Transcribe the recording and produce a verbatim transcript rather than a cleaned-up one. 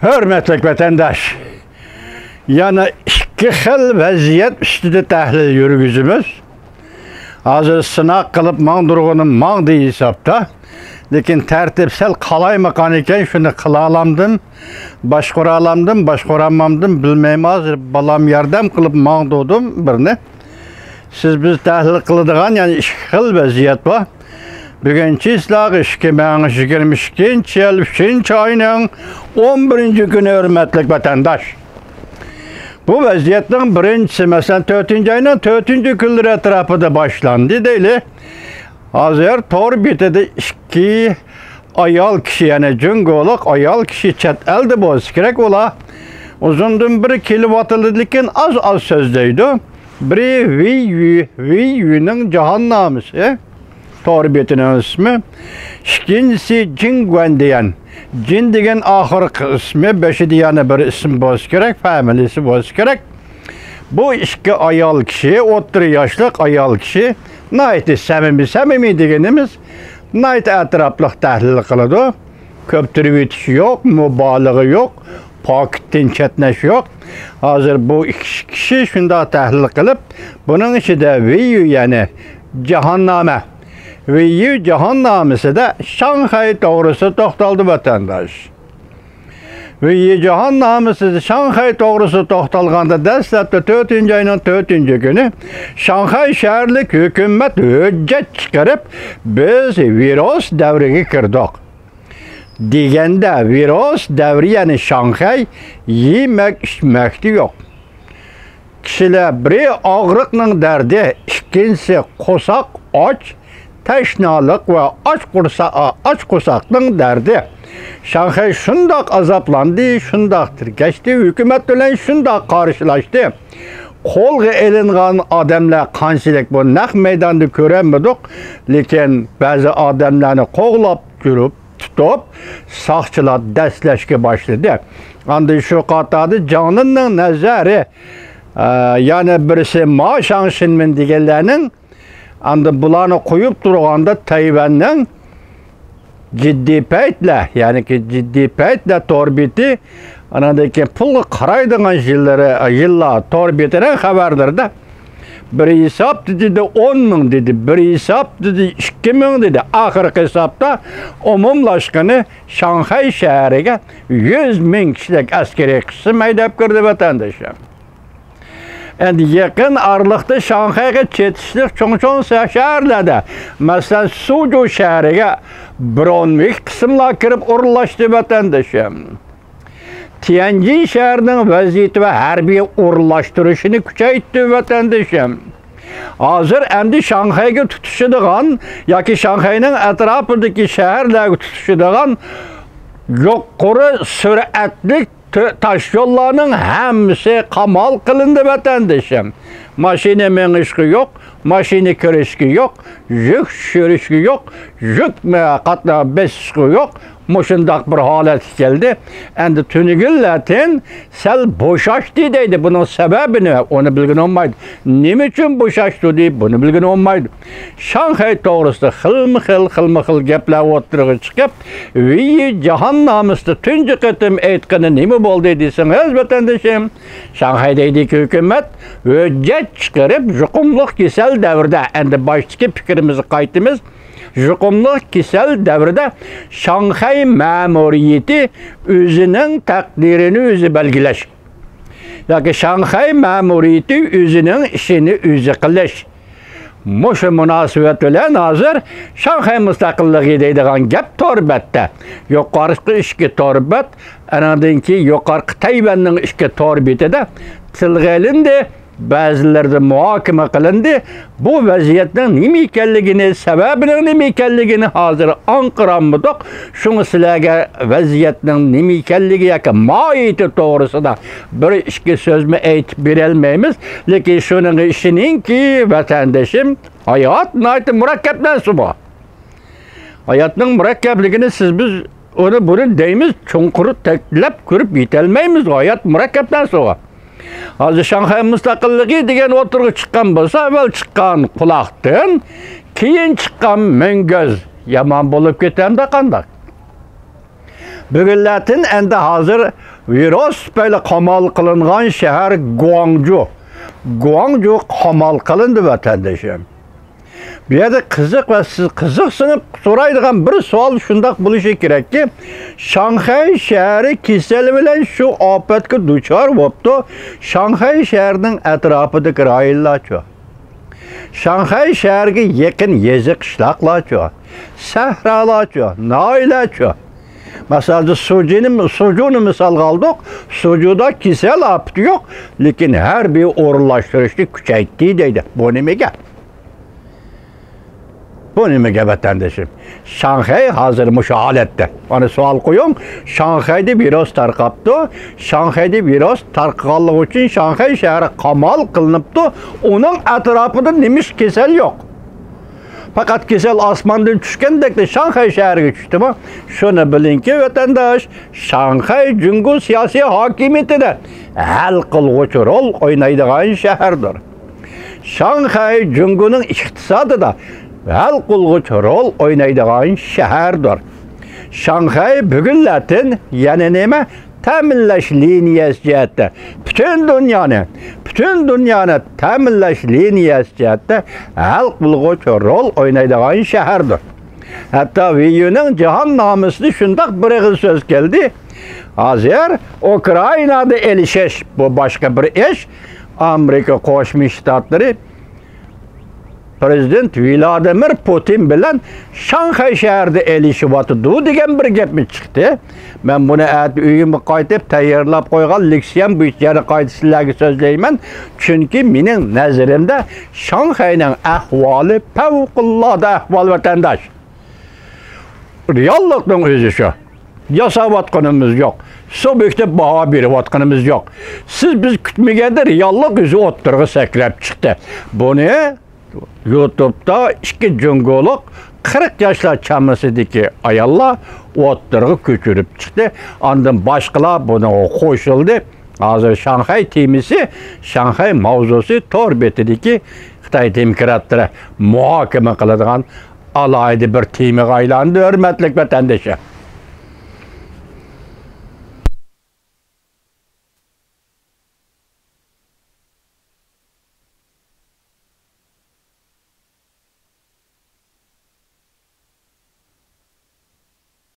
ھۆرمەتلىك ۋەتەنداش، يەنە ئىككى خىل ۋەزىيەت ئۈستىدە تەھلىل يۈرگۈزىمىز. ھازىر سىناق قىلىپ ماڭدۇرغىنىم ماڭدى ھېسابتا. لېكىن تەرتىپ سەل قالايمىقان ئىكەن، شۇنى قىلالامدىم، باشقۇرالامدىم، باشقۇرالمامدىم بىلمەيمەن. ھازىر بالام ياردەم قىلىپ ماڭدۇردۇم بىرنى. سىز بىز تەھلىل قىلىدىغان يەنە ئىككى خىل ۋەزىيەت بار. بۈگۈن چىسلاغ ئىككى مىڭ يىگىرمە ئىككىنچى يىل ئۈچىنچى ئاينىڭ ئون بىرىنچى كۈنى، ھۆرمەتلىك ۋەتەنداش. بۇ ۋەزىيەتنىڭ بىرىنچىسى، مەسىلەن، تۆتىنچى ئاينىڭ تۆتىنچى كۈنلىرى ئەتراپىدا باشلاندى دەيلى. ھازىر تور بېتىدە ئىككى ئايال كىشى، يەنى جۇڭگولۇق ئايال كىشى، چەت ئەلدە بولسا كېرەك، ئۇلار ئۇزۇندىن بېرى كېلىۋاتىدۇ، لېكىن ئاز-ئاز سۆزلەيدۇ. بىرى ۋېي يۈ، ۋېي يۈنىڭ جاھاننامىسى، تور بېتىنىڭ ئىسمى. ئىككىنچىسى جىن گۇەن دېگەن، جىن دېگەن ئاخىرقى ئىسمى، بېشىدا يەنە بىر ئىسىم بولسا كېرەك، فامىلىسى بولسا كېرەك. بۇ ئىككى ئايال كىشى، ئوتتۇرا ياشلىق ئايال كىشى، ناھايىتى سەمىمىي، سەمىمىي دېگىنىمىز، ناھايىتى ئەتراپلىق تەھلىل قىلىدۇ. كۆپتۈرۈۋېتىش يوق، مۇبالىغە يوق، پاكىتتىن چەتنەش يوق. ھازىر بۇ ئىككى كىشى شۇنداق تەھلىل قىلىپ، بۇنىڭ ئىچىدە ۋېي يۈ، يەنى جاھاننامە، ۋېي يۈ جاھاننامىسىدە شاڭخەي توغرىسىدا توختالدى، ۋەتەنداش. ۋېي يۈ جاھاننامىسىدە شاڭخەي توغرىسىدا توختالغاندا، دەسلەپتە تۆتىنچى ئاينىڭ تۆتىنچى كۈنى شاڭخەي شەھەرلىك ھۆكۈمەت ھۆججەت چىقىرىپ، بىز ۋىرۇس دەۋرىگە كىردۇق دېگەندە، ۋىرۇس دەۋرى، يەنى شاڭخەي، يېمەك ئىچمەكتە يوق. كىشىلەر بىرى ئاغرىقنىڭ دەردى، ئىككىنچىسى قورساق ئاچ، تەشنالىق ۋە ئاچ قورسا-، ئاچ قورساقنىڭ دەردى. شاڭخەي شۇنداق ئازابلاندى، شۇنداق تىركەشتى، ھۆكۈمەت بىلەن شۇنداق قارشىلاشتى. قولغا ئېلىنغان ئادەملەر قانچىلىك، بۇ نەق مەيداندا كۆرەلمىدۇق، لېكىن بەزى ئادەملەرنى قوغلاپ يۈرۈپ، تۇتۇپ، ساقچىلار دەسسەشكە باشلىدى. ئاندىن شۇ قاتاردا جاڭلىننىڭ نەزەرى، ئە، يەنە بىرسى ما شاڭشىنمىن دېگەنلەرنىڭ، ئاندىن بۇلارنى قويۇپ تۇرغاندا تەيۋەننىڭ جىددىي پەيتلەر، يەنىكى جىددىي پەيتلەر تور بېتى، ئاناندىن كېيىن پۇلغا قارايدىغان يىللىرى، يىللار تور بېتىنىڭ خەۋەرلىرىدە بىر ھېساب دېدى، ئون مىڭ دېدى، بىر ھېساب دېدى، ئىككى مىڭ دېدى. ئاخىرقى ھېسابتا ئومۇملاشقىنى شاڭخەي شەھىرىگە يۈز مىڭ كىشىلىك ئەسكىرىي قىسىم ھەيدەپ كىردى، ۋەتەندىشىم. ئەمدى يېقىن ئارىلىقتا شاڭخەيگە چېتىشلىق چوڭ-چوڭ شەھەرلەردە، مەسىلەن، سۇجۇ شەھىرىگە بىر ئون مىڭ قىسىملار كىرىپ ئورۇنلاشتى، ۋەتەندىشىم. تيەنجىن شەھىرىنىڭ ۋەزىيىتى ۋە ھەربىي ئورۇنلاشتۇرۇشىنى كۈچەيتتى، ۋەتەندىشىم. ھازىر ئەمدى شاڭخەيگە تۇتىشىدىغان ياكى شاڭخەينىڭ ئەتراپىدىكى شەھەرلەرگە تۇتىشىدىغان يۇقىرى سۈرئەتلىك تۆ-، تاش يوللارنىڭ ھەممىسى قامال قىلىندى، ۋەتەندىشىم. ماشىنا مېڭىشقا يوق، ماشىنا كىرىشكە يوق، يۈك چۈشۈرۈشكە يوق، يۈك، ئە، قاتنا-، بېسىشقا يوق. مۇشۇنداق بىر ھالەتكە كەلدى. ئەمدى تۈنۈگۈنلەتىن سەل بوشاشتى دەيدۇ. بۇنىڭ سەۋەبىنى ئۇنى بىلگىلى بولمايدۇ. نېمە ئۈچۈن بوشاشتى دەپ بۇنى بىلگىلى بولمايدۇ. شاڭخەي توغرىسىدا خىلمۇ خىل، خىلمۇ خىل گەپلەر ئوتتۇرىغا چىقىپ، ۋېي يۈ جاھاننامىسىدا تۇنجى قېتىم ئېيتقىنى نېمە بولدى دېسىڭىز، ۋەتەندىشىم، شاڭخەيدىكى ھۆكۈمەت ھۆججەت چىقىرىپ، يۇقۇملۇق كېسەل دەۋرىدە، ئەمدى باشتىكى پىكرىمىزگە قايتىمىز، يۇقۇملۇق كېسەل دەۋرىدە شاڭخەي مەمۇرىيىتى ئۆزىنىڭ تەقدىرىنى ئۆزى بەلگىلەش ياكى شاڭخەي مەمۇرىيىتى ئۆزىنىڭ ئىشىنى ئۆزى قىلىش. مۇشۇ مۇناسىۋەت بىلەن ھازىر شاڭخەي مۇستەقىللىقى دەيدىغان گەپ تور بەتتە، يۇقارقى ئىككى تور بەت، ئانىڭدىن كېيىن يۇقارقى تەيۋەننىڭ ئىككى تور بېتىدە تىلغا ئېلىندى. بەزىلىرىدە مۇھاكىمە قىلىندى. بۇ ۋەزىيەتنىڭ نېمە ئىكەنلىكىنى، سەۋەبىنىڭ نېمە ئىكەنلىكىنى ھازىر ئاڭقىرالمىدۇق. شۇڭا سىلەرگە ۋەزىيەتنىڭ نېمە ئىكەنلىكى ياكى ماھىيىتى توغرىسىدا بىر ئىككى سۆزمۇ ئېيتىپ بېرەلمەيمىز. لېكىن شۇنىڭغا ئىشىنىڭكى، ۋەتەندىشىم، ھايات ناھايىتى مۇرەككەپ نەرسە بۇ. ھاياتنىڭ مۇرەككەپلىكىنى سىز بىز ئۇنى بۇنى دەيمىز، چوڭقۇر تەكلەپ كۆرۈپ يېتەلمەيمىز. ھايات مۇرەككەپ نەرسە ئۇ. ھازىر شاڭخەي مۇستەقىللىقى دېگەن ئوتتۇرىغا چىققان بولسا، ئەۋۋەل چىققان قۇلاقتىن، كېيىن چىققان مۈڭگۈز يامان بولۇپ كېتەمدۇ قانداق؟ بۈگۈنلەتىن ئەمدى ھازىر ۋىرۇس تۈپەيلى قامال قىلىنغان شەھەر گۇاڭجۇ. گۇاڭجۇ قامال قىلىندى، ۋەتەندىشىم. بۇ يەردە قىزىق ۋە سىز قىزىقسىنىپ سورايدىغان بىر سوئال شۇنداق بولۇشى كېرەككى، شاڭخەي شەھىرى كېسەل بىلەن شۇ ئاپەتكە دۇچار بوپتۇ. شاڭخەي شەھىرىنىڭ ئەتراپىدىكى رايونلارچۇ؟ شاڭخەي شەھىرىگە يېقىن يېزا قىشلاقلارچۇ؟ سەھرالارچۇ؟ ناھىيەلەرچۇ؟ مەسىلەن، سۇجىنى، سۇجۇنى مىسالغا ئالدۇق. سۇجۇدا كېسەل ئاپىتى يوق، لېكىن ھەربىي ئورۇنلاشتۇرۇشنى كۈچەيتتى دەيدۇ. بۇ نېمە گەپ؟ بۇ نېمە گەپ، ۋەتەندىشىم؟ شاڭخەي ھازىر مۇشۇ ھالەتتە. مانا سوئال قويۇڭ، شاڭخەيدە ۋىرۇس تارقاپتۇ. شاڭخەيدە ۋىرۇس تارقىغانلىقى ئۈچۈن شاڭخەي شەھىرى قامال قىلىنىپتۇ. ئۇنىڭ ئەتراپىدا نېمىش كېسەل يوق؟ پەقەت كېسەل ئاسماندىن چۈشكەندەكلا شاڭخەي شەھىرىگە چۈشتىمۇ؟ شۇنى بىلىڭكى، ۋەتەنداش، شاڭخەي جۇڭگو سىياسىي ھاكىمىيىتىدە ھەل قىلغۇچ رول ئوينايدىغان شەھەردۇر. شاڭخەي جۇڭگونىڭ ئىقتىسادىدا ھەل قىلغۇچ رول ئوينايدىغان شەھەردۇر. شاڭخەي بۈگۈنلەردىن يەنە نېمە؟ تەمىنلەش لىنىيەسى جەھەتتە پۈتۈن دۇنيانى، پۈتۈن دۇنيانى تەمىنلەش لىنىيەسى جەھەتتە ھەل قىلغۇچ رول ئوينايدىغان شەھەردۇر. ھەتتا ۋېييۈنىڭ جاھان نامىسىدا شۇنداق بىر ئېغىز سۆز كەلدى. ھازىر ئۇكرائىنادا ئېلىشىش، بۇ باشقا بىر ئىش. ئامېرىكا قوشما شتاتلىرى پرېزىدېنت ۋلادىمىر پۇتىن بىلەن شاڭخەي شەھىرىدە ئېلىشىۋاتىدۇ دېگەن بىر گەپمۇ چىقتى. مەن بۇنى ئەتە ئۆيۈمگە قايتىپ تەييارلاپ قويغان لېكسىيەم بويىچە يەنە قايتا سىلەرگە سۆزلەيمەن. چۈنكى مېنىڭ نەزىرىمدە شاڭخەينىڭ ئەھۋالى پەۋقۇلئاددە ئەھۋال، ۋەتەنداش. رېئاللىقنىڭ ئۆزى شۇ. ياساۋاتقىنىمىز يوق. سۇبيېكتىپ باھا بېرىۋاتقىنىمىز يوق. سىز بىز كۈتمىگەندە رېئاللىق ئۆزى ئوتتۇرىغا سەكرەپ چىقتى. بۇنى يۇتۇبتا ئىككى جۇڭگولۇق قىرىق ياشلار چامىسىدىكى ئاياللار ئوتتۇرىغا كۆچۈرۈپ چىقتى. ئاندىن باشقىلار بۇنىڭغا قوشۇلدى. ھازىر شاڭخەي تېمىسى، شاڭخەي ماۋزۇسى تور بېتىدىكى خىتاي دېموكراتلىرى مۇھاكىمە قىلىدىغان ئالاھىدە بىر تېمىغا ئايلاندى، ھۆرمەتلىك ۋەتەندىشىم.